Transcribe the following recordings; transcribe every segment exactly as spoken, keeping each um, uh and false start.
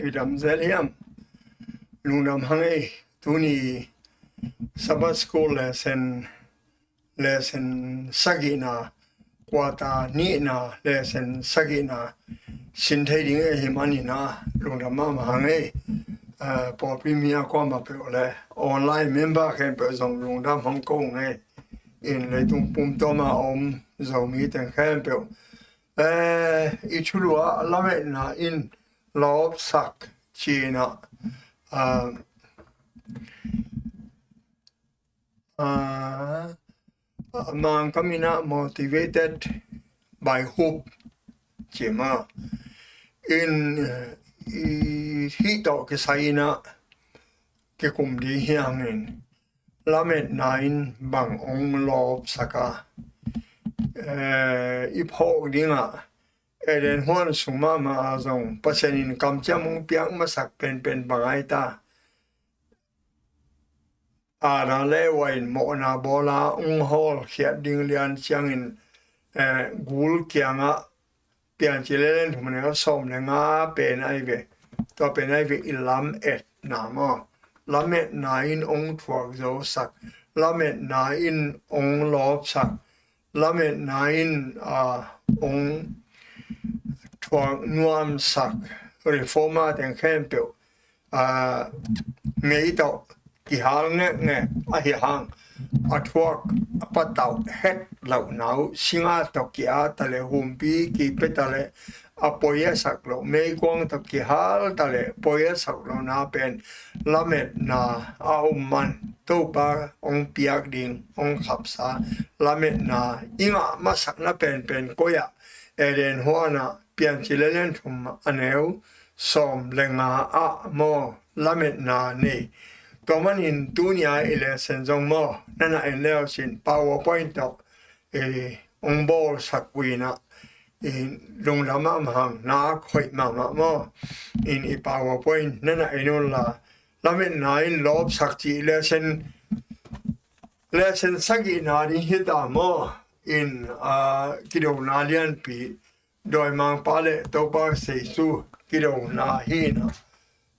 I dam zel hiam? Lungdam hang ei. Tuni Sabbath School lesson, lesson sagihna, quarter nihna, lesson sagihna sin thei ding ei hi manin ah lungdam mahmah hang ei. Ah, pawlpi mi a kuamah peuh le online member khempeuh zong lungdam hang ko ung ei. In leitung pumtuam a om Zomi teng khempeuh, eh, i thulu ah lametna in lawpsak ci-in ah, ah, ah, Mangkam in ah motivated by hope ci mah in, eh, i hih tawh kisai in ah kikum ding hi hangin, lametna in bang hong lawpsak a, eh, i phawk ding ah, Eden huan sung mahmah ah zong Pasian in kamciam hong piak masak penpen bang ai ta? Adam le Eva in mawhna bawl a hong hawlkhiat ding lian ciangin, eh, gul kiangah, Piancil a lian thum a neu sawm le nga pen ai ve. Tua pen ai ve i lametna maw. Lametna in hong thuak zosak. Lametna in hong lawpsak. Lametna in, ah, hong thuak nuamsak. Reformer teng khempeuh, ah, ngei tawh kihal ngekngek ahi hang, a thuak a patauh het lohna uh, singa tawh ki-at ta le, humpi kipia ta le a poi a sak loh, meikuang tawh kihal ta le poi a sak lohna pen lametna a om man, Topa hong piak ding hong khapsa lametna i ngah masakna penpen koi ah? Eden huan ah, Piancil a lian thum a neu sawm le nga ah maw, lametna nei. Tua manin tuni a i lesson zong maw, na na en leu sin PowerPoint tawh, eh, hong bawlsak uh in ah, eh, lungdam mahmah hang, nak hoih mahmah maw. In i PowerPoint na na en un la, lametna in lawpsak ci lesson, lesson sagihna ding hi ta maw. In, ah, kidona lianpi, dawimangpa le Topa Jesu kidona hi in ah,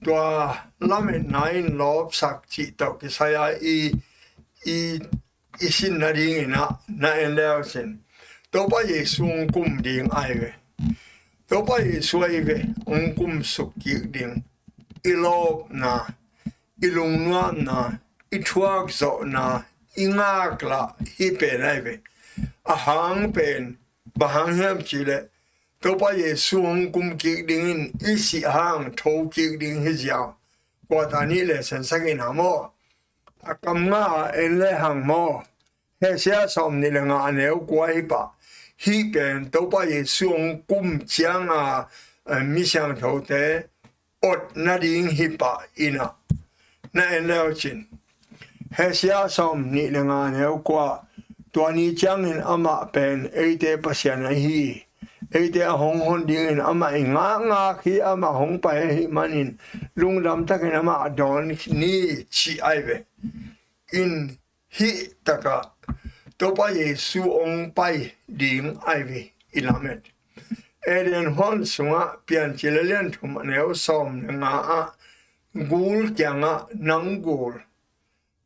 tua lametna in lawpsak cih tawh kisai a i, i, i sin nadingin ah na en leu sin, Topa Jesu hong kum ding ai ve. Topa Jesu ai ve, hong kumsuk kik ding. I lawpna, i lungnuamna, i thuakzawhna, i ngaklah hi pen ai ve. A hang pen bang hang hiam cih leh, Topa Jesu hong kum kik dingin i sih hang tho kik ding hi ziau. Quarter nih lesson sagihna maw, a kam nga ah en le hang maw, Hesaya sawm nih le nga a neu kua hi pah. Hih pen Topa Jesu hong kum ciang a, eh, mi siangthote ot nading hi pah in ah, na en leu cin. Hesaya sawm nih le nga a neu kua, tua ni ciangin amah pen eite Pasian ahi, eite a hong hon dingin amah i ngakngak hi, amah hong pai ahih manin lungdam takin amah dawn ni, ci ai ve. In hih takah Topa Jesu hong pai ding ai ve i lamet. Eden huan sungah Piancil a lian thum a neu sawm le nga ah gul kiangah, nang gul,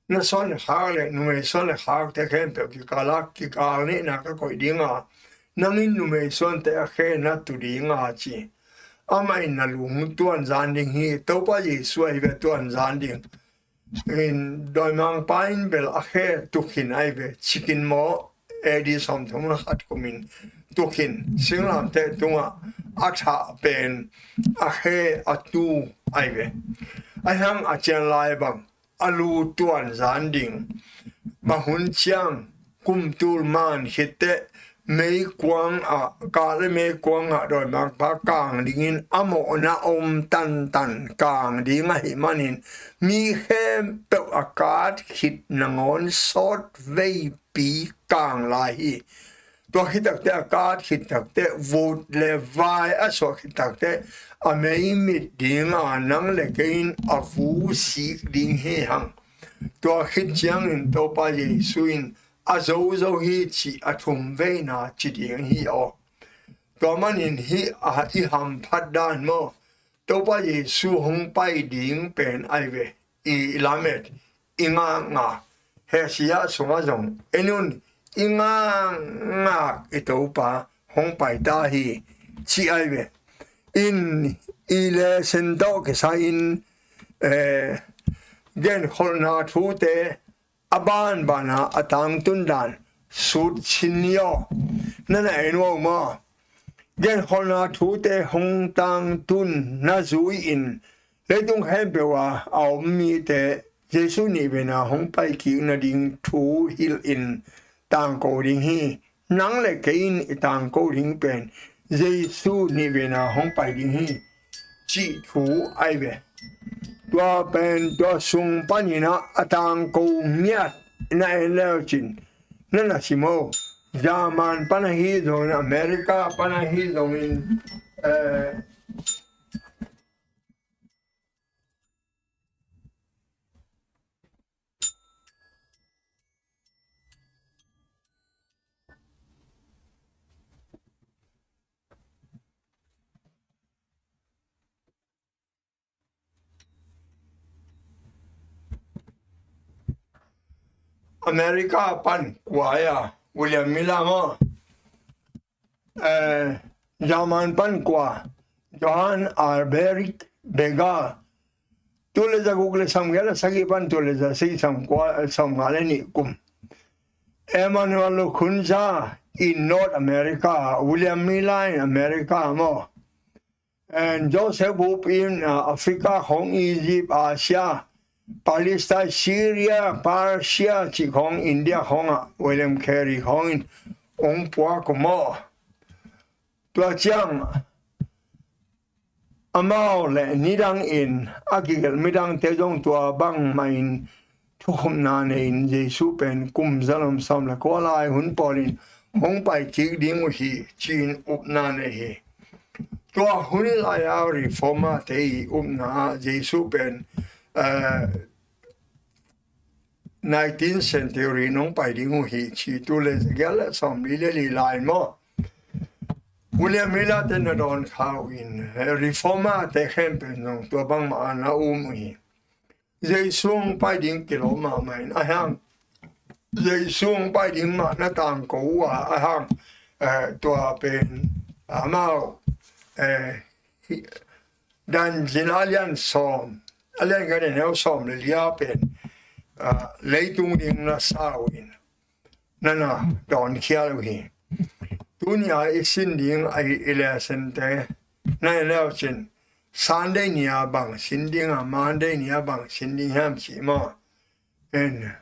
na suan le khak le numei suan le khakte khempeuh kikal ah kikal neihna ka koih ding a, nang in numei suante a khe na tu ding a, ci. Amah in na lung tuanzan ding hi. Topa Jesu ai ve tuanzan ding. In dawimangpa in bel a khe tu khin ai ve, ci khin maw, A D sawmthum le khat kumin tu khin, singlamteh tungah a thah pen a khe a tu ai ve. Ahi hang a cian lai bang a lu tuanzan ding. Bang hun ciang kum tul man khit teh meikuang ah, kah le meikuang ah dawimangpa kang dingin a mawhna om tantan kang ding ahih manin mi khempeuh a kat khit nangawn sawt veipi kang lai hi. Tua khit takteh, a kat khit takteh, vut le vai a suah khit takteh, a mei mit ding a, nang le kei in a vu sik ding hi hang. Tua khit ciangin Topa Jesu in a zo zo hi cih a thum veina ci ding hi aw. Tua manin hih a i hamphat dan maw, Topa Jesu hong pai ding pen ai ve, i lamet, i ngakngak, Hesaya sungah zong en un, i ngakngak i Topa hong pai ta hi, ci ai ve. In i lesson tawh kisai-in, eh, genkholhna thute a banbana a tangtun dan sut sin ni aw. Nana en uh maw? Genkholhna thute hong tangtun na zui-in leitung khempeuh a a om mite Jesu nihveina hong paikik nading thu hilhin tangko ding hi. Nang le kei in i tangko ding pen Jesu nihveina hong pai ding hi, cih thu ai ve. Tua pen tua sung panin ah a tangko ngiat na en leu cin, na na sim o. German pan ahi zongin, America pan ahi zongin, eh, America pan kua ia, William Miller maw? Eh, German pan kua, Johann Albrecht Beger. Tul le za guk le sawmgiat le sagih pan tul le za sagih, sawmkua, sawmnga le nih kum. Emanuel Lacunza in North America, William Miller in America maw? And Joseph Woof in, uh, Africa khawng, Egypt, Asia, Palestine, Syria, Persia cih khawng, India khawngah William Carey khawng in hong puak uh maw? Tua ciang amau le nidangin a kigelh midangte zong tua bangmahin thukhupna nei-in Jesu pen kum zanom sawm le kua lai hun pawlin hong paikik ding uh hi, ci-in upna nei hi. Tua hun lai-a Reformer-te i upna ah Jesu pen, eh, nineteenth century nong pai ding uh hi, ci tul le zagiat le sawmli le li lai maw? William Miller-te na dawn kha uh in, eh, Reformer-te khempeuh zong tua bangmah a na um uh hi. Jesu hong pai ding kilawm mahmah in, a hang Jesu hong pai ding mah na tangko uh a, a hang, eh, tua pen amau, eh, hi-, Dancing a lian sawm, a lian khat a neu sawm le li-a pen, ah, leitung ding na sa uh in, na na dawnkhial uh hi. Tuni-a i sin ding a i, i lesson-te na en leu cin, Sunday ni-a bang sin ding a, Monday ni-a bang sin ding hiam cih maw? En.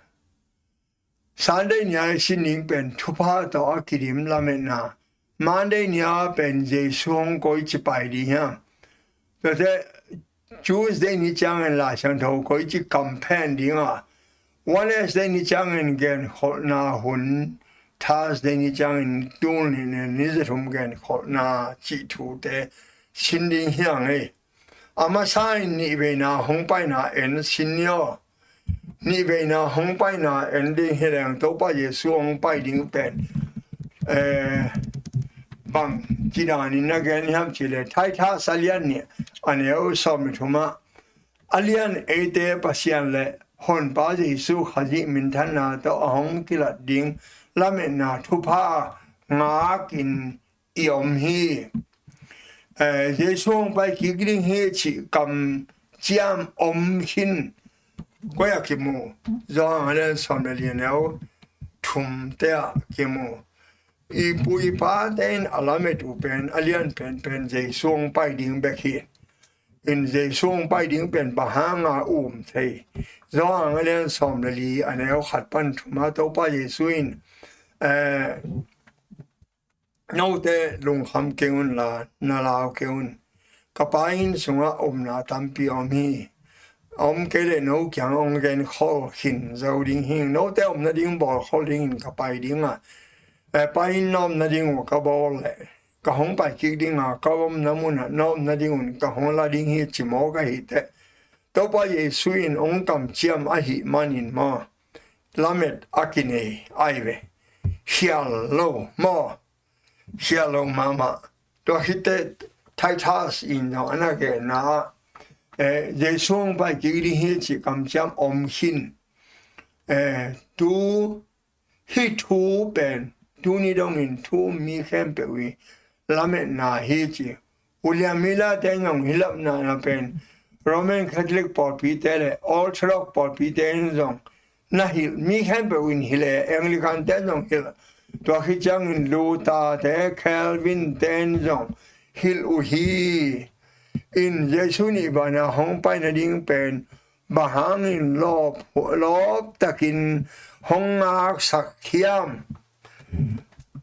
Sunday ni-a i sin ding pen thupha tawh a kidim lametna. Monday ni-a pen Jesu hong koici pai ding hiam? Tuate Tuesday ni ciangin Lai Siangtho koici kam phen ding a, Wednesday ni ciangin genkholhna hun, Thursday ni ciangin tul nih le ni zathum genkholhna cih thute sin ding hi hang ei. A masa in nihveina hong paina en sin ni aw. Nihveina hong paina en ding hi leng Topa Jesu hong pai ding pen, eh, bang ci danin na gen hiam cih leh Titus a lian nih a neu sawm le thum ah, a lian eite Pasian le Honpa Jesu Khazih minthanna tawh a hong kilat ding lametna thupha ngakin i om hi. Eh, Jesu hong pai kik ding hi cih kamciam om khin koi ah kimu? Johan a lian sawm le li a neu thumte ah kimu. I pu i pate in a lamet uh pen a lian penpen Jesu hong pai ding bek hi. In Jesu hong pai ding pen bang hanga um thei? Johan a lian sawm le li a neu khat pan thum ah Topa Jesu in, eh, note lungkham kei unla, na lau kei un. Ka Pa inn sungah omna tampi om hi. A om kei leh no kiang hong genkhol khin zo ding hi. Note omna ding bawlkhol dingin ka pai ding a, eh, Pa inn na omna ding uh ka bawl leh ka hong pai kik ding a, ka omna munah na omna ding un ka hong la ding hi, ci mawk ahi teh. Topa Jesu in hong kamciam ahih manin maw, lamet a kinei ai ve. Khial lo maw? Khial lo mahmah. Tua khit teh Titus in zong a na genna ah, eh, Jesu hong pai kik ding hi cih kamciam om khin. Eh, tu hih thu pen tuni dongin thu mi khempeuh i lametna hi ci. William Miller te in zong hih lapna na pen Roman Catholic pawlpite le Orthodox pawlpite in zong na hilh, mi khempeuh in hilh e, Anglican te in zong hilh, tua khit ciangin Luther te, Calvin te in zong hilh uh hi. In Jesu nih bana hong pai nading pen bang hangin lawp, lawp takin hong ngaksak hiam?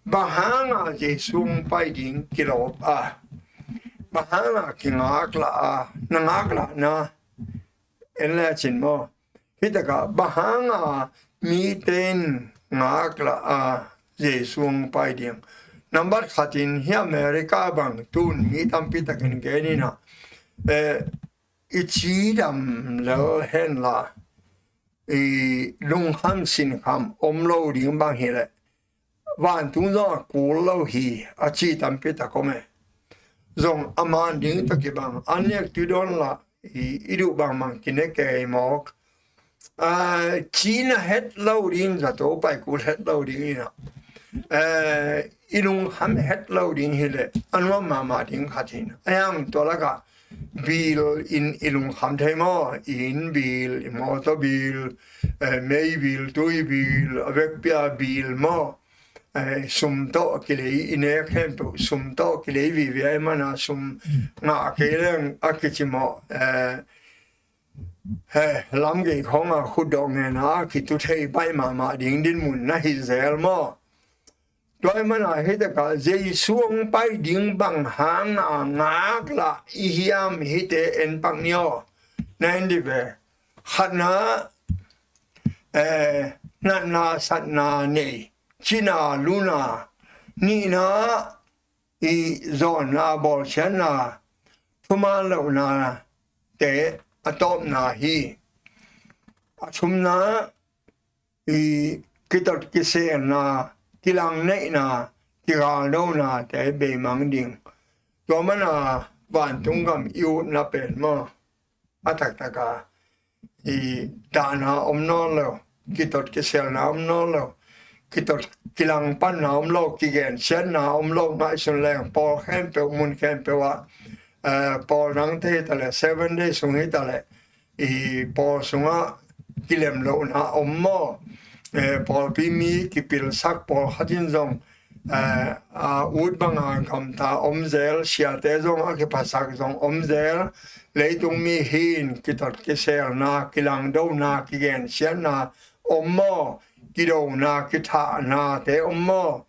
Bang hanga Jesu hong pai ding kilawp a? Bang hanga kingaklah a? Na ngaklahna en lecin maw? Hih takah bang hanga mite in ngaklah a Jesu hong pai ding? Nambat khatin hih America bang tun mi tampi takin gen in ah, eh, i cidam lel henla, i lungkham sinkham om lo ding bang hileh vantung zong a kul lo hi, a ci tampi tak om e. Zong a man ding tawh kibang, an nek tui dawn la, i, i duh bangbang kine kei mawk. A, cina het lo ding, zato pai kul het lo ding in ah, eh, i lungkham het lo ding hileh a nuam mahmah ding khat hi in ah. A hiang tua lakah bill in i lungkham thei maw? I inn bill, i motor bill, eh, mei bill, tui bill, a vekpi-a bill maw? Eh, sum tawh kilei, i nek khempeuh sum tawh kilei vive ahih mana sum ngah kei leng a kici maw? Eh, he, lam gei khawngah khutdawh ngena a kitu thei baih mahmah ding dinmun na hi zel maw? Tua ahih mana hih takah Jesu hong pai ding bang hanga ngaklah i hiam, hihte en pak ni aw. Na en dih ve. Khatna, eh, natna satna nei, cina luna. Nihna, i zawnna, bawlsiatna, thuman lohnate a tawpna hi. A thumna, i kitot kiselna, kilangneihna, kigaldonate beimang ding. Tua mana vantung gam i utna pen maw, a taktaka i dahna om nawn lo, kitot kiselna om nawn lo, kitot kilangpanna om lo, kigensiatna om lo, ngaihsun leng pawl khempeuh, mun khempeuh ah, eh, pawl dangte hi taleh, Seven Day sung hi taleh, i pawl sungah kilem lohna om maw? Eh, pawlpi mi kipilsak pawlkhat in zong, eh, a ut banga gamta om zel, siate zong a kiphasak zong om zel. Leitung mi hin kitot kiselna, kilangdona, kigensiatna om maw? Kidona, kithahnate om maw?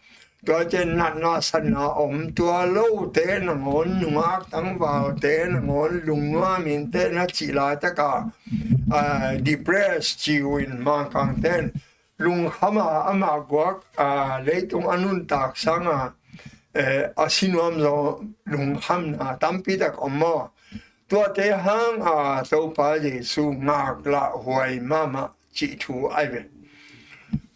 Tuate natna satna om, tua lote nangawn, nungak tangvalte nangawn, lungnuam inteh na cih laitaka, ah, depress ci uh in Mangkangte in, lungkhama amah guak, ah, leitung a nuntak sanga, eh, a si nuam zaw lungkhamna tampi tak om maw? Tuate hanga Topa Jesu ngaklah huai mahmah cih thu ai ve.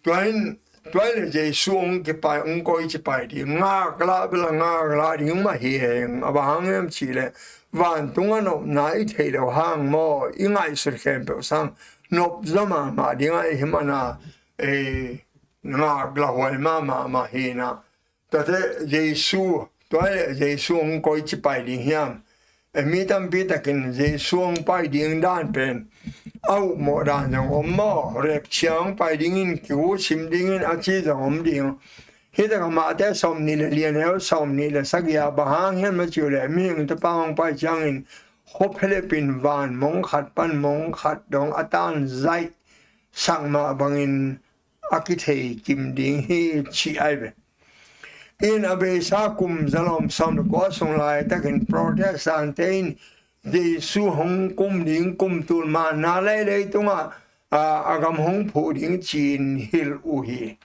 Tua in, tua in le Jesu hong kipai, hong koici pai ding, ngaklah bel a ngaklah ding mah hi heng. A bang hang hiam cih leh vantung a nopna i theih loh hang maw, i ngaihsut khempeuh sang nop zaw mahmah ding ahih mana, eh, ngaklah huai mahmah mah hi na. Tuate Jesu, tua le Jesu hong koici pai ding hiam? E, mi tampi takin Jesu hong pai ding dan pen a upmawh dan zong om maw? Rapture hong pai dingin, kiu sim dingin a ci zong om ding. Hih takah Mate sawmnih le li, a neu sawmnih le sagih ah bang hang hiam na cih uh leh, mihing Tapa hong pai ciangin khuaphelep in van mong khat pan mong khat dong a tan zaih sak mah bangin a kithei kim ding hi ci ai ve. In a beisa kum zalom sawm le kua sung laitakin Protestant-te in Jesu hong kum ding, kum tul manna lei leitungah, a, a gam hong phuh ding ci-in hilh uh hi.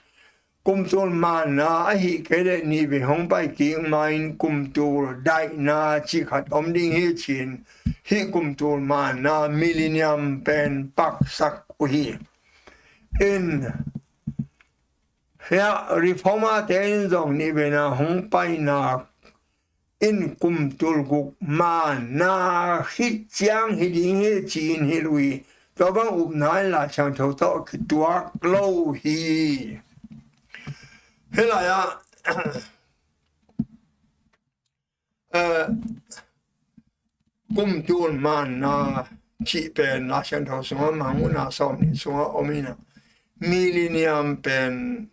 Kum tul manna ahih kei leh nih vei hong pai kik ma-in kum tul daihna cih khat om ding hi ci-in, hih kum tul manna millennium pen paksak uh hi. In, hiah Reformer-te in zong nih veina hong paina in kum tul guk manna khit ciang hi ding hi ci-in hilh uh hi. Tua bang upna in Lai Siangtho tawh kituak lo hi. Hih lai-ah eh, kum tul manna cih pen Lai Siangtho sungah Mangmuhna sawm nih sungah om in a, millennium pen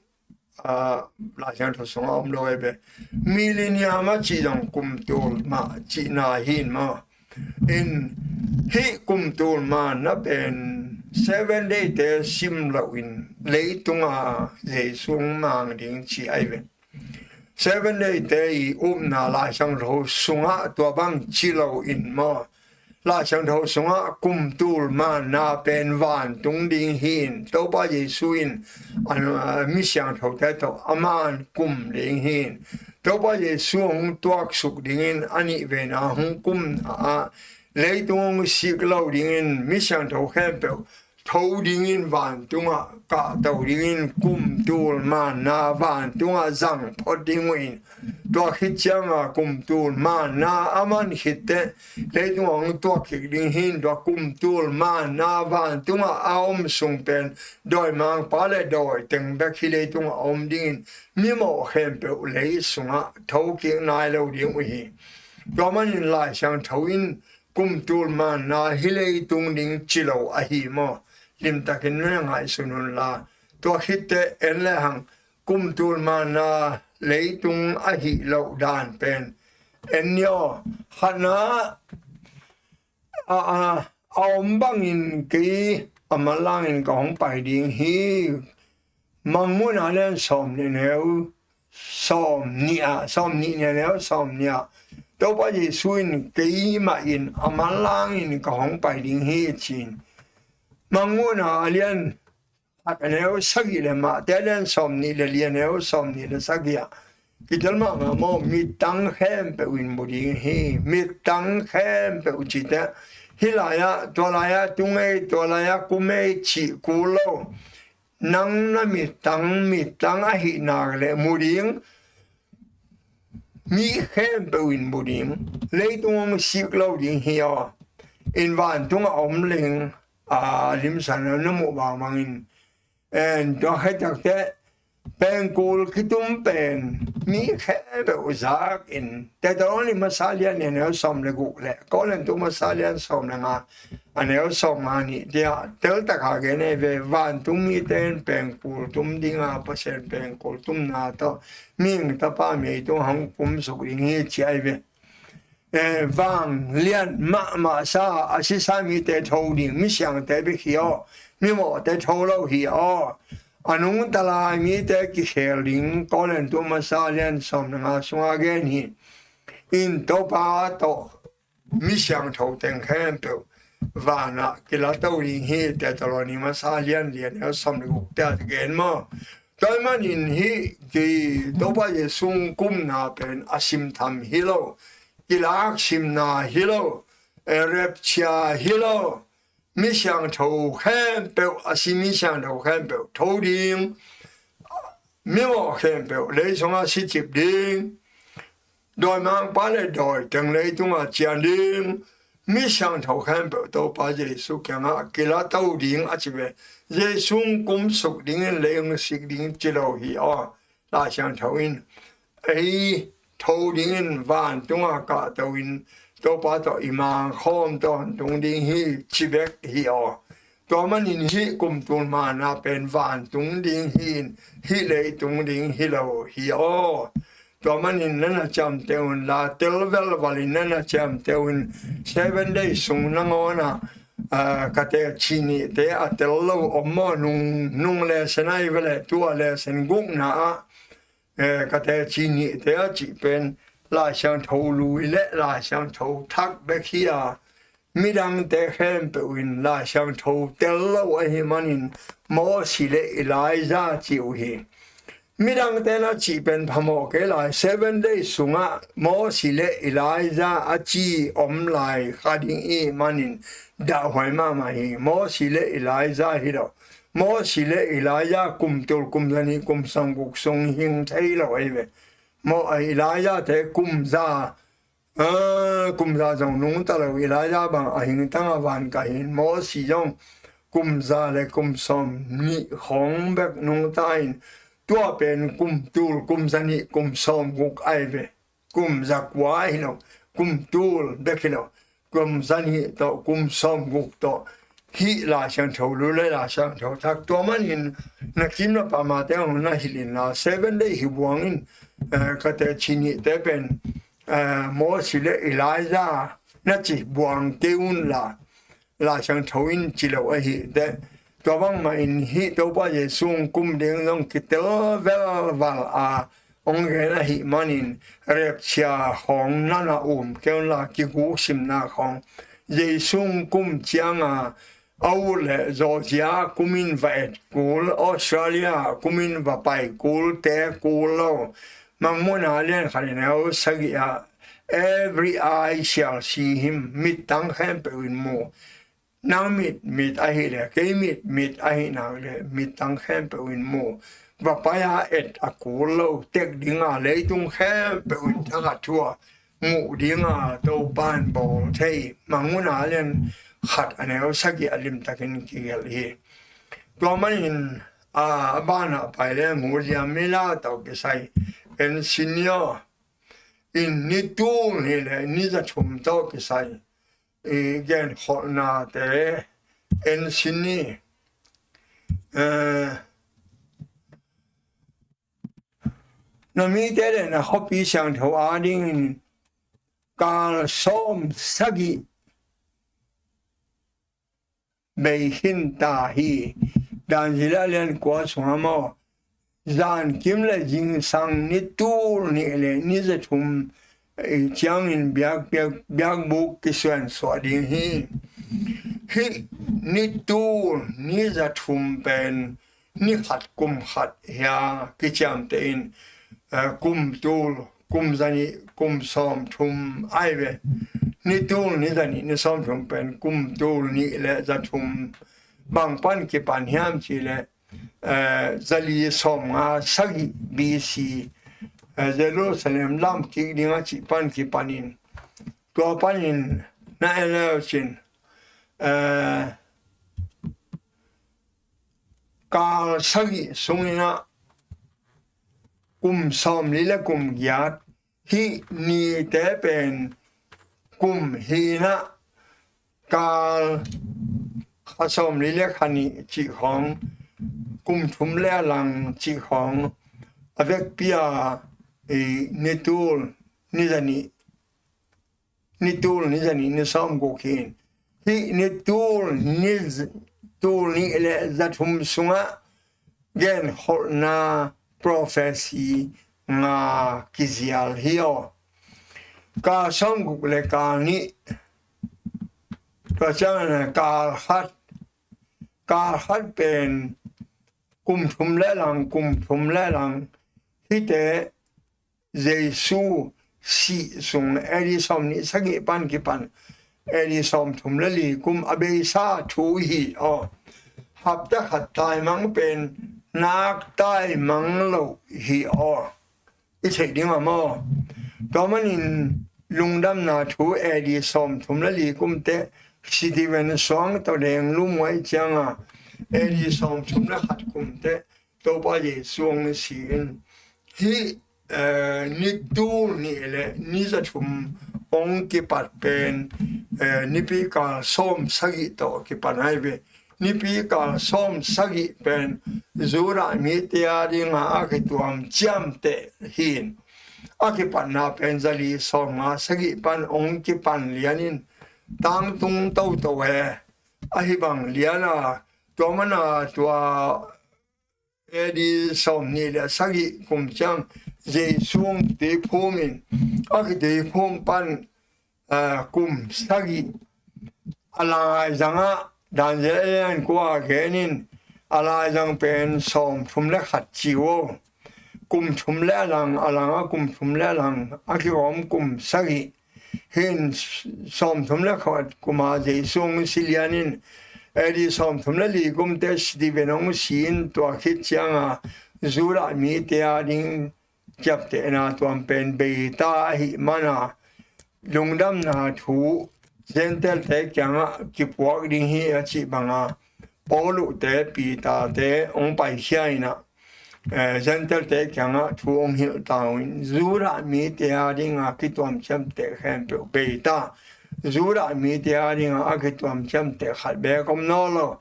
ah, Lai Siangtho sungah om lo ei ve. Millennium a cih zong kum tul mah cihna hi in maw. In hih kum tul manna pen Seven Day te sim loin leitunga Jesu mang ding ci ei ve. Seven Day te i upna Lai Siangtho sungah tua bang ci lo in maw. Lai Siangtho sungah kum tul manna pen vantung ding hi in, Topa Jesu in a, a, mi siangthote tawh a man kum ding hi in, Topa Jesu hong tuaksuk dingin a nih vena hong kumna ah leitung hong sik lo dingin mi siangtho khempeuh tho dingin vantungah kahto dingin kum tul manna vantungah zang phot ding uh in, tua khit cianga kum tul manna a man khitteh leitung hong tuak kik ding hi in, tua kum tul manna vantungah a om sung pen dawimangpa le dawiteng bek hi leitungah a om dingin mimawh khempeuh lei sungah tho kik nai lo ding uh hi. Tua manin Lai Siangtho in kum tul manna hih leitung ding ci lo ahi maw? Limtakin na ngaihsun un la. Tua khitteh en le hang kum tul manna leitung ahi loh dan pen en ni aw. Khatna a, a, a om bangin kei a manlangin ka hong pai ding hi. Mangmuhna lian sawm nih neu sawm nih ah, sawm nih neu sawm nih ah Topa Jesu in keimah in a manlangin ka hong pai ding hi ci-in. Mangmuhna a lian khat a neu sagih le Mate a lian sawm nih le li a neu sawm nih le sagih ah kitel mahmah maw, mittang khempeuh in mu ding hi. Mittang khempeuh cite hih lai-ah, tua lai-ah tung ei, tua lai-ah kum ei cih kul lo. Nang na mittang, mittang ahih nak leh mu ding mi khempeuh in mu ding. Leitung hong sik lo ding hi aw. In vantung a om leng a limsan na muh bangbangin en tua khaitakte pengkul kitum pen mi khempeuh zak in Thesalonika masa lian nih a neu sawm le guk le Korintu masa lian sawm le nga a neu sawm nga nih tiah teltaka gen ei ve. Vantung mite in pengkul tum dinga Pasian pengkul tumna tawh mihing tapa mei tung hong kumsuk ding hi ci ei ve. Eh, vanglian mahmah sa a sisa mite tho ding, misiangte bek hi aw, mimawhte tho lo hi aw. A nungta lai mite kikhel ding Korintu masa lian sawm le nga sunga gen hi. In Topa tawh misiangtho teng khempeuh vanah kilato ding hi. Thesalonika masa lian li a neu sawm le guk te a gen maw? Tua ahih manin hih Topa Jesu kumna pen a simtham hi lo, kilak simna hi lo, eh, rapture hi lo. Misiangtho khempeuh, a si misiangtho khempeuh tho ding. Mimawh khempeuh lei sungah sicip ding. Dawimangpa le dawiteng leitungah cian ding. Misiangtho khempeuh Topa Jesu kiangah kilato ding a ci ve. Jesu kumsuk dingin lei hong sik ding ci lo hi aw. Lai Siangtho in ei tho dingin vantunga kahto in Topa tawh i mangkhawm tawntung ding hi ci bek hi aw. Tua manin hih kum tul manna pen vantung ding hi in hih leitung ding hi lo hi aw. Tua manin na na ciamteh un la, tel velvalin na na ciamteh un. Seven Days sung nangawnah ah, ka teci nihte a tel lo om maw? Nung, nung lesson ahi vele, tua lesson gukna ah eh, ka teci nihte a cih pen Lai Siangtho lui le Lai Siangtho thak bek hi a, midangte khempeuh in Lai Siangtho tel lo ahih manin Mosi le Elijah ci uh hi. Midangte na cih pen phamawh kei lai, Seven Days sungah Mosi le Elijah a ci om lai kha ding ih manin dahhuai mahmah hi. Mosi le Elijah hi lo. Mosi le Elijah kum tul, kum zanih, kum sawmguk sung hing thei lo ei ve. Mo, a Elijah te kum za Ah, kum za zong nungta lo, Elijah bang a hing tang a van kah hi in, Mosi zong kum za le kum sawm nih khawng bek nungta in, tua pen kum tul kum za nih kum sawm guk ai ve. Kum za kua hi lo, kum tul bek hi lo, kum za nih tawh kum sawm guk tawh hih Lai Siangtho Lu le Lai Siangtho Thak. Tua manin na kim na pamate hong na hilh in la, Seven Day hi buang in, eh, ka teci nihte pen, eh, Mosi le Elijah na ci buang kei un la, Lai Siangtho in ci lo ahi teh. Tua bangmah in hih Topa Jesu kum ding zong kitel velval a hong gen ahih manin, repchia khawng na na um kei un la, kiguk simna khawng. Jesu kum cianga a ut le Georgia kumin va et kul, Australia kumin va pai kul, te kul lo. Mangmuhna lian khat in a ut sagih ah, every eye shall see him, mittang khempeuh in mu. Nang mit, mit ahih le, kei mit, mit ahih nak le, mittang khempeuh in mu. Va pai a et a kul lo, tek dinga leitung khempeuh in thak a thu a muh dinga Topa in bawl thei. Mangmuhna lian khat a neu sagih a limtakin kigelh hi. Tua manin, a, a banah pai le mu liam mi la tawh kisai, en senior in ni tul nih le ni za thum tawh kisai i genkholhnate en sin ni. Eh, na mite le na khuapi siangtho adingin kal sawm sagih bei khin ta hi. Dan zila lian kua sungah maw, zankim le zingsang ni tul nih le ni za thum, eh, ciangin biak, biak, biakbuk kisuansuah ding hi. Hih ni tul ni za thum pen ni khat kum khat hi a, kiciamteh in, eh, kum tul, kum za nih, kum sawm thum ai ve. Ni tul ni za nih ni sawm thum pen kum tul nih le za thum. Bang pan kipan hiam cih le, eh, za li sawm nga sagih B C, eh, Jerusalem lam kik ding a cih pan kipan in, tua panin na en le uh cin, eh, kal sagih sungin ah kum sawmli le kum giat, hih nite pen kum hi in ah, kal kha sawmli le kha nih cih khawng, kum thum le a lang cih khawng, a vekpi a, i, ni tul ni za nih, ni tul ni za nih ni sawm guk hi in. Hih ni tul ni z-, tul nih le za thum sungah genkholhna prophecy nga kizial hi aw. Kal sawm guk le kal nih, tua ciangin kal khat, kal khat pen kum thum le lang, kum thum le lang, hihte Jesu sih sung A D sawm nih sagih pan kipan A D sawm thum le li kum a beisa thu hi aw. Hapta khat taimang pen nak taimang lo hi aw. I theih ding a maw? Tua manin lungdamna thu A D sawm thum le li kum teh Stephen suang tawh deng lum huai cianga A D sawm thum le khat kum teh Topa Jesu hong si in, hih, eh, ni tul nih le ni za thum hong kipat pen, eh, nipi kal sawm sagih tawh kipan ai ve. Nipi kal sawm sagih pen Judah mite a dinga a kituam ciamteh hi in. A kipatna pen za li sawm nga sagih pan hong kipan lianin tangtung toto e. Ahi bang liana tua mana tua A D sawm nih le sagih kum ciang Jesu hong tuiphum in, a kituiphum pan, ah, kum sagih a laizangah, Dan zia lian kua genin a laizang pen sawm thum le khat ci uh. Kum thum le a lang, a langah kum thum le a lang, a kigawm kum sagih. Hin sawm thum le khat kuma Jesu hong si lianin A D sawm thum le li kum teh Stephen hong si in, tua khit cianga Judah mite a ding ciaptehna tuam pen beita ahih mana lungdamna thu Gentile-te kiangah kipuak ding hi a cih banga Paulu-te, Peter-te hong paikhia in ah, eh, Gentile-te kiangah thu hong hilh ta uh in, Judah mite a dinga kituam ciamteh khempeuh bei ta. Judah mite a dinga a kituam ciamteh khat beek om nawn lo.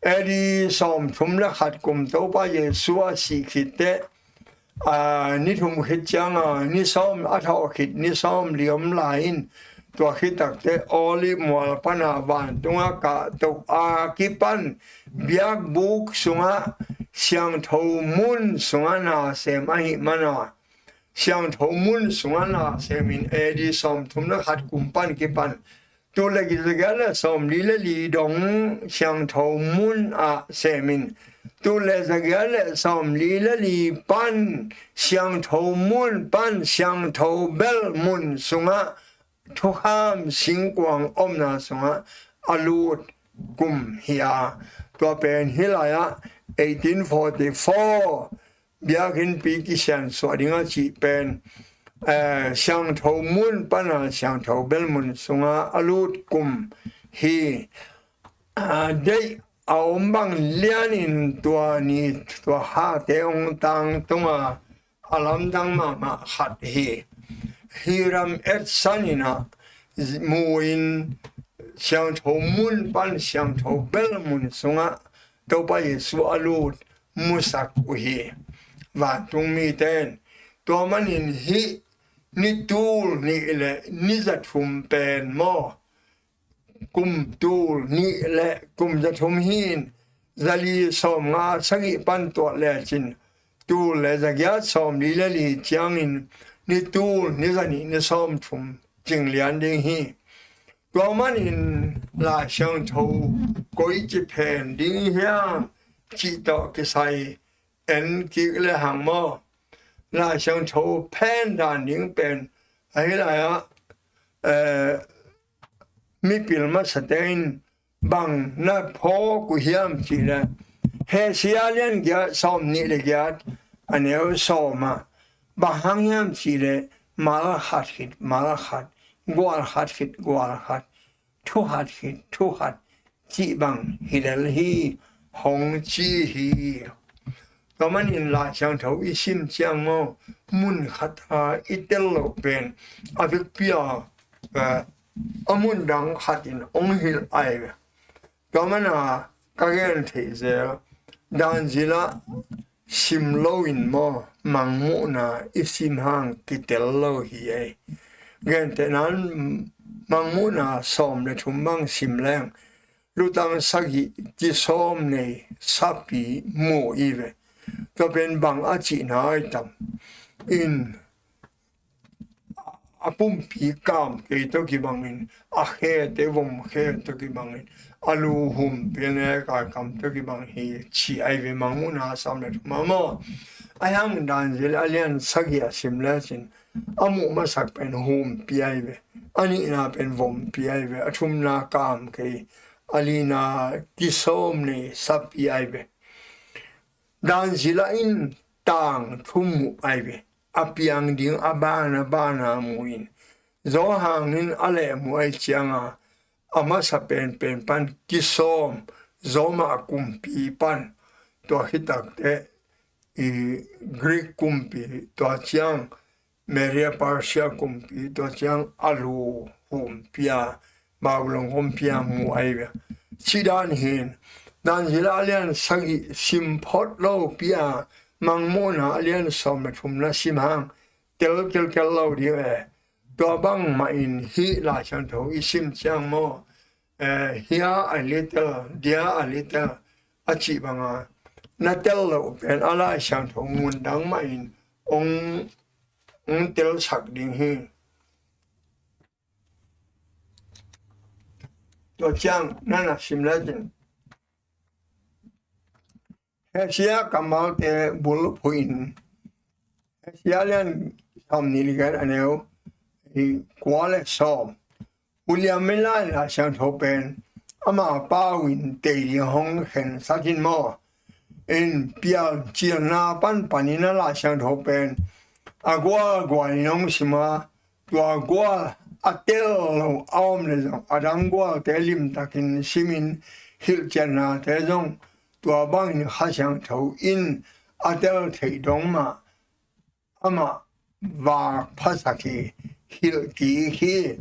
A.D. sawmthum le khat kum Topa Jesu a sih khit teh, a, ni thum khit cianga ni sawm a thawh khit, ni sawmli om lai in, tua khit takteh Olive mual pana vantung a kahto a kipan biakbuk sungah, siangtho mun sungah na sem ahih mana, siangtho mun sungah na semin A.D. sawmthum le khat kum pan kipan, tul le giat le sawmli le li dong siangtho mun ah semin, tul le za giat le sawmli le li pan siangtho mun pan siangtho bel mun sungah thukham singkuang omna sungah a lut kum hi a, tua pen hih lai-ah eighteen forty-four biakinnpi kisiansuah ding a cih pen, eh, siangtho mun pana siangtho bel mun sungah a lut kum hi. Ah, deih a om bang lianin tua ni tua hate hong tangtunga a lamdang mahmah khat hi. Hiram Edson in ah mu in siangtho mun pan siangtho bel mun sungah Topa Jesu a lut musak uh hi, vantung mite in. Tua manin hih ni tul nih le ni za thum pen maw, kum tul nih le kum za thum hi in, za li sawmnga sagih pan tuat lecin, tul le za giat sawmli le li ciangin, ni tul ni za nih ni sawmthum cing lian ding hi. Tua manin Lai Siangtho koi ci phen ding hiam cih tawh kisai en kik le hang maw. Lai Siangtho phen dan ding pen ahi lai-ah, eh, mipil masate in bang na phawk uh hiam cih leh, Hosea lian giat sawmnih le giat a neu sawm ah bang hang hiam cih leh, mal khat khit mal khat, gual khat khit gual khat, thu khat khit thu khat cih bang hi lel hi, hong ci hi. Tua manin Lai Siangtho i sim ciang maw, mun khat a i tel loh pen a vekpi a, eh, a mun dang khat in hong hilh ai ve. Tua mana ka gen theih zel, dan zila sim loin maw, Mangmuhna i sim hang kitel lo hi ei. Gentehna in Mangmuhna sawm le thum bang sim leng, lutang sagih kisawm nei sapi mu i ve. Tua pen bang a cihna ai tam in, a pumpi kam kei tawh kibangin, a khete vom khe tawh kibangin, a lu humpi ne kaikam tawh kibang hi ci ai ve, Mangmuhna sawm le thum ah maw. Ahi hang dan zila a lian sagih a sim lecin, a muh masak pen humpi ai ve, a nihna pen vompi ai ve, a thumna kam kei, a lina kisawm nei sapi ai ve. Dan zila in tang thum mu ai ve. A piang ding a ban a ban a mu in, Johan in a leh mu ai cianga, a masa penpen pan kisawm, Roma kumpi pan, tua khit takteh i Greek kumpi, tua ciang Media Persia kumpi, tua ciang a lu humpi a, Babylon kumpi a mu ai ve. Ci dan hi in, dan zila a lian sagih sim phot lopi a, Mangmuhna a lian sawm le thumna sim hang tel kelkel lo ding e. Tua bangmah in hih Lai Siangtho i sim ciang maw, eh, here a little, there a little a cih banga, na tel loh pen a Lai Siangtho mun dang mah in hong, hong telsak ding hi. Tua ciang na na sim lai ding. Hosea kammalte bulphuh in, Hosea lian sawmnih le giat a neu kua le sawm. Uliam in Lai Siangtho pen ama pau in tei ding hong khensat in maw. In pial cilna pan panin a Lai Siangtho pen a gual gual in hong sim a, tua gual a tel lo a om le zong, a dang gualte limtakin simin hilhciannate zong tua bangin Kha Siangtho in a tel theih dong mah amah vak phasak hi, hilh kik hi.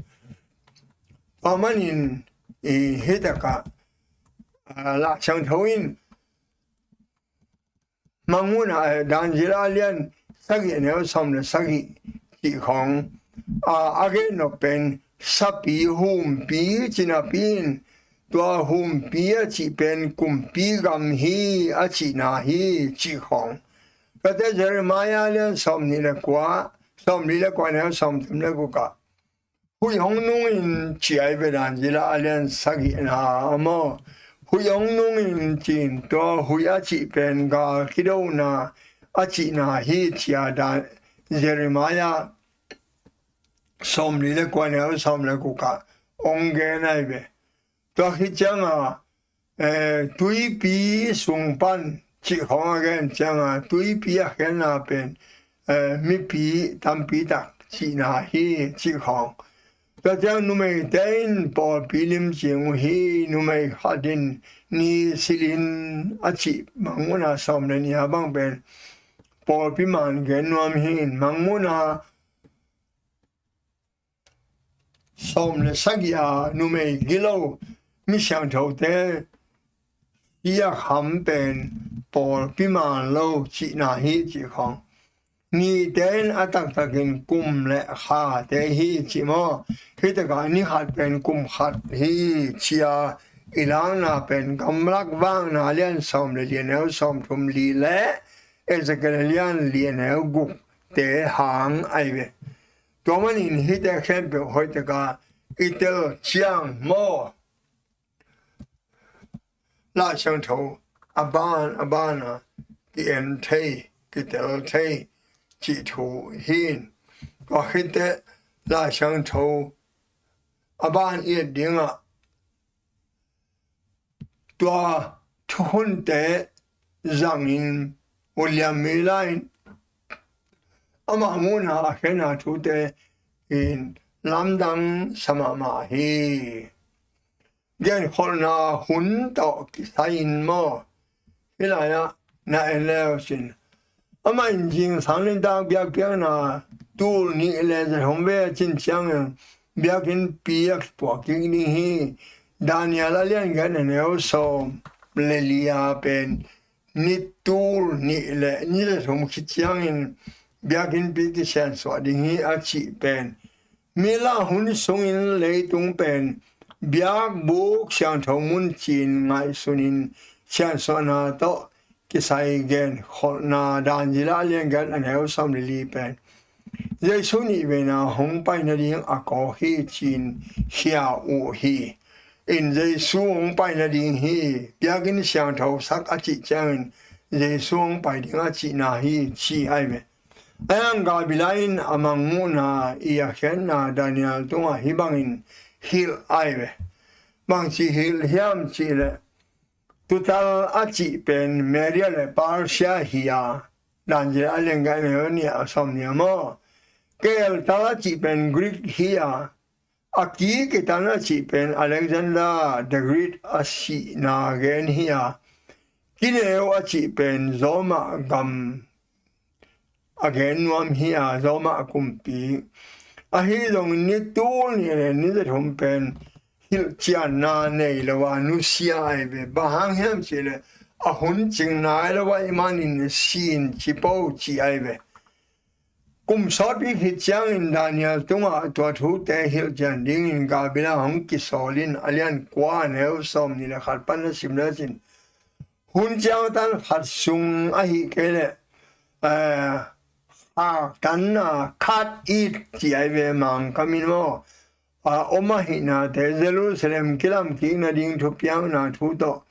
Tua manin, i, hih takah, a, Lai Siangtho in Mangmuhna, eh, Daniel a lian sagih a neu sawm le sagih cih khawng, a, a gen nop pen sapi, humpi ci napi in, tua humpi a cih pen kumpi gam hi a cihna hi cih khawng. Tuate Jeremiah lian sawm nih le kua, sawm li le kua neu sawm thum le guk ah, huih hong nungin ci ai ve, Daniel a lian sagihna ah maw. Huih hong nungin ci-in tua huih a cih pen gal kidona a cihna hi ci-a Dan, Jeremiah sawm li le kua neu sawm le guk ah hong gen ai ve. Tua khit cianga, eh, tuipi sung pan cih khawng a gen cianga, tuipi a khenna pen, eh, mipi tampi tak cihna hi cih khawng. Tua ciang numeite in pawlpi limcing uh hi, numei khat in ni silhin a cih Mangmuhna sawm le nih a bang pen pawlpi man gen nuam hi in, Mangmuhna sawm le sagih a numei gilo mi siangthote hi a kham pen pawlpi man lo cihna hi cih khawng. Nite in a taktakin kum le khate hi cih maw. Hih takah ni khat pen kum khat hi ci-a i lakna pen Gamlak Vakna lian sawm le li a neu sawm thum li le Ezekiel lian li a neu gukte hang ai ve. Tua manin hihte khempeuh hoih taka i tel ciang maw, Lai Siangtho a ban a ban a ki-en thei, kitel thei cih thu hi in. Tua khit teh Lai Siangtho a ban i et dingah tua thukhunte zangin William Miller in amah muhna a khenna thute in lamdang sa mahmah hi. Genkholhna hun tawh kisai-in maw, hih lai-ah na en le uh cin. Amah in zingsang nitak biakpiakna tul nih le za thum ve a cin ciangin biakinnpi a kipuak kik ding hi. Daniel a lian giat a neu sawm le li-a pen ni tul nih le ni za thum khit ciangin biakinnpi kisiansuah ding hi a cih pen Miller hun sungin leitung pen biakbuk siangtho mun ci-in ngaihsunin siansuahna tawh kisai genkholhna, Daniel a lian giat a neu sawm le li pen Jesu nih veina hong pai nading a kawk hi ci-in khia uh hi. In Jesu hong pai nading hi, biakinn siangtho sak a cih ciangin Jesu hong pai ding a cihna hi ci ai ve. A yang Gabriel in a mangmuhna i a khiatna Daniel tungah hih bangin hilh ai ve. Bangci hilh hiam cihleh, tutal a cih pen Media le Persia hi a, Daniel a lian giat a neu nih a sawm nih a maw. Keltal a cih pen Greek hi a, a ki kitan a cih pen Alexander the Great a sihna gen hi a, kineu a cih pen Roma gam a gen nuam hi a, Roma kumpi. Ahi zongin ni tul nih le ni za thum pen hilhcianna nei lo a nusia ai ve. Bang hang hiam cihleh, a hun cing nai lo ahih manin sin ci po ci ai ve. Kum sawtpi khit ciangin Daniel tungah tua thute hilhcian dingin Gabriel hong kisawl in, a lian kua a neu sawm nih le khat pan na sim le cin. Hun ciangtan khat sung ahih kei leh, eh, khaktanna, khat it ci ai ve Mangkam in maw, a om ahihnate, Jerusalem kilam kik nading thupiakna thu tawh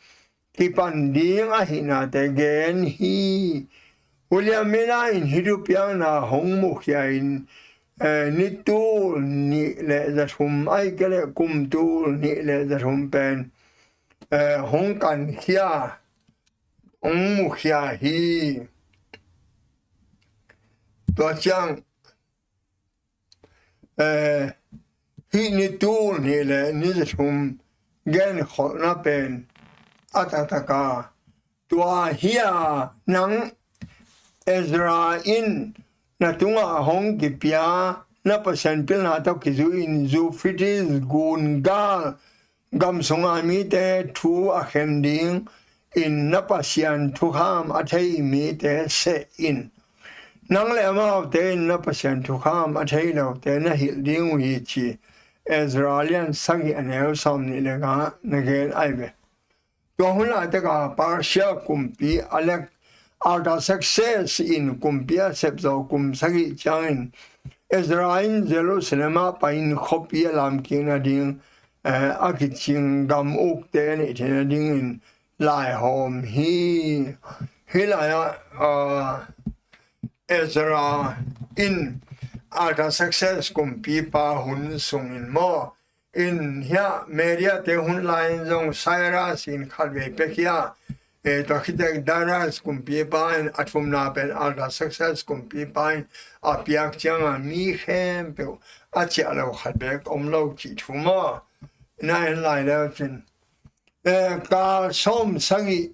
kipan ding ahihnate gen hi. William Miller in hih thupiakna hong mukhia in, eh, ni tul nih le za thum ahih kei leh kum tul nih le za thum pen, eh, hong kankhia, hong mukhia hi. Tua ciang, eh, hih ni tul nih le ni zathum genkholhna pen a taktak a, tua hi a, nang Ezra in na tungah hong kipia na Pasian pilna tawh kizui-in Euphrates gun gal gam sunga mite thu a khen ding in na Pasian thukham a thei mite seh in. Nang le amaute in na Pasian thukham a thei lote na hilh ding uh hi, ci Ezra lian sagih a neu sawm nih le nga na gen ai ve. Tua hun laitaka Persia kumpi Alek-, Artaxerxes in kumpi a sepzawh kum sagih ciangin Ezra in Jerusalem ah pai-in khuapi a lamkikna ding, eh, a kicing gam ukte neih theihna dingin laihawm hi. Hih lai-ah, ah, Ezra in Artaxerxes kumpipa hun sungin maw, in hiah Media te hun lai-in zong Cyrus in khatvei pia khia, eh, tua khit teh Darius kumpipa in a thumna pen Artaxerxes kumpipa in a piak cianga mi khempeuh a ciah lo khat beek om lo cih thu maw? Na en lai leu cin, eh, kal sawm sagih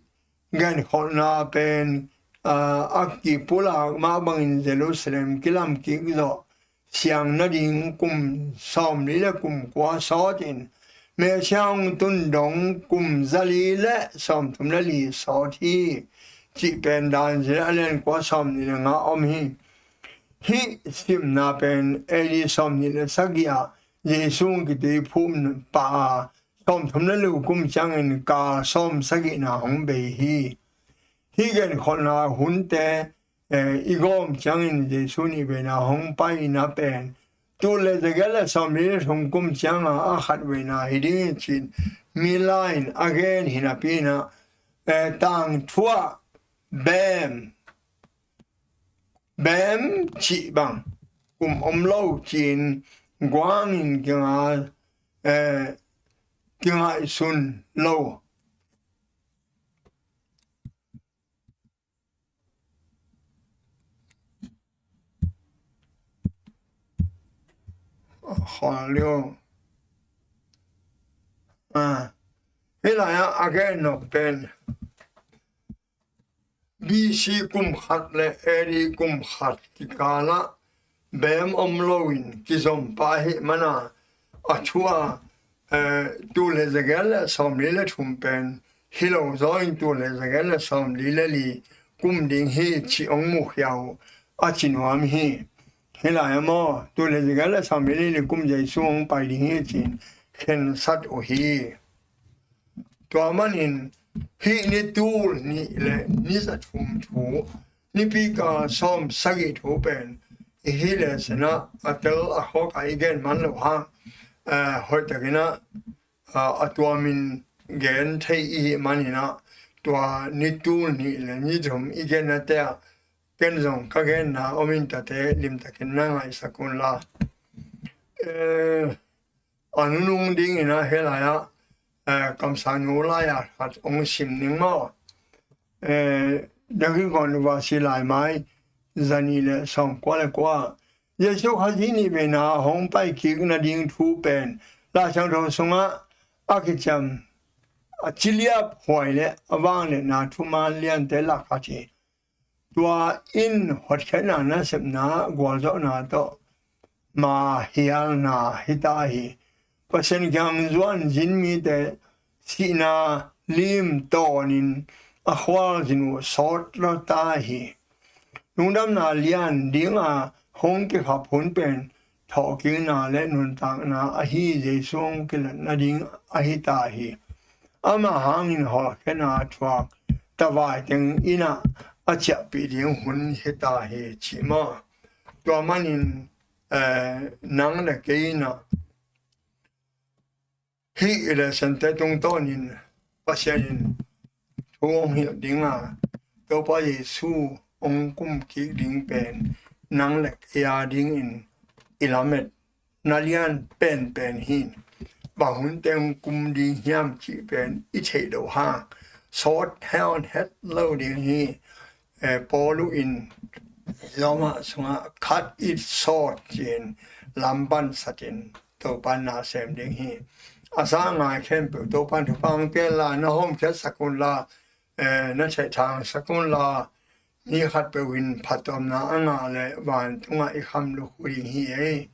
genkholhna pen, ah, a kipulak mah bangin Jerusalem kilamkik zawh siang nading kum sawmli le kum kua sawtin, Messiah hong tun dong kum zali le sawmthum le li sawt hi, cih pen Daniel a lian kua sawmnih le nga om hi. Hih simna pen A D sawmnih le sagih ah Jesu hong kituiphum pah a, sawmthum le li kum ciangin kal sawm sagihna hong bei hi. Hih genkholhna hunte, eh, i gawm ciangin Jesu nih veina hong paina pen tul le zagiat le sawmli le thum kum cianga a khat veina hi ding hi, ci-in mi lai-in a gen hi napi-in ah, eh, tangthu ah beem, beem cih bang kum om lo ci-in guangin kinga, eh, kingaihsun lo. Khawl lio. Ah, hih lai-ah a gen nop pen B C kum khat le A D kum khat kikalah beem om loin kizom pah ahih mana, a thu a, eh, tul le zagiat le sawmli le thum pen hi lo zawin tul le zagiat le sawmli le li kum ding hi cih hong mukhia uh a ci nuam hi. Hih lai-ah maw, tul le zagiat le sawmli le li kum Jesu hong pai ding hi ci-in khensat uh hi. Tua manin hih ni tul nih le ni zathum thu, nipi kal sawm sagih thu pen i hih le sinah a tel a khawk a i gen man lo hang, eh, hoihtakin ah, ah, a tuamin gen thei i hih manin ah, tua ni tul nih le ni zathum i gennate ah ken zong ka genna om in tate limtakin na ngaihsak un la. Eh, a nunung dingin ah hih lai-ah, eh, kamsangnu lai-ah khat hong sim ning maw? Eh, David Kawng Luvasi Laimai zanih le sawmkua le kua. Jesu Khazih nih veina hong paikik nading thu pen Laisiangtho sungah a kiciam a ciliap huai le a vangliatna thuman liante lak khat hi. Tua in hotkhiatna nasepna gualzawhna tawh ma hialna hita hi. Pasian kiang zuan zin mite sihna lim tawnin a khualzin uh sawt lo ta hi. Lungdamna lian dinga hong kikhap hun pen thawhkikna le nuntakna ahi Jesu hong kilat nading ahi ta hi. Ama hangin hawlkhena thuak tavai teng in ah a ciahpih ding hun hi ta hi, ci maw? Tua manin, eh, nang le kei in ah hih i lehsente tungtawnin Pasian in thu hong hilh dinga, Topa Jesu hong kumkik ding pen nang le kei a dingin i lamet na lian penpen hi. Bang hun teng kum ding hiam cih pen i theih loh hang, sawt heon het lo ding hi. Eh, Paulu in Roma sungah cut it short ci-in lamban satin Topan na sem ding hi. A sanga i khempeuh Topan thupha hong pia inla, na hawmkhiatsak unla, eh, na theihthangsak unla, mi khatpeuh in phattuamna a ngah leh vantungah i kham lukhu ding hi ei.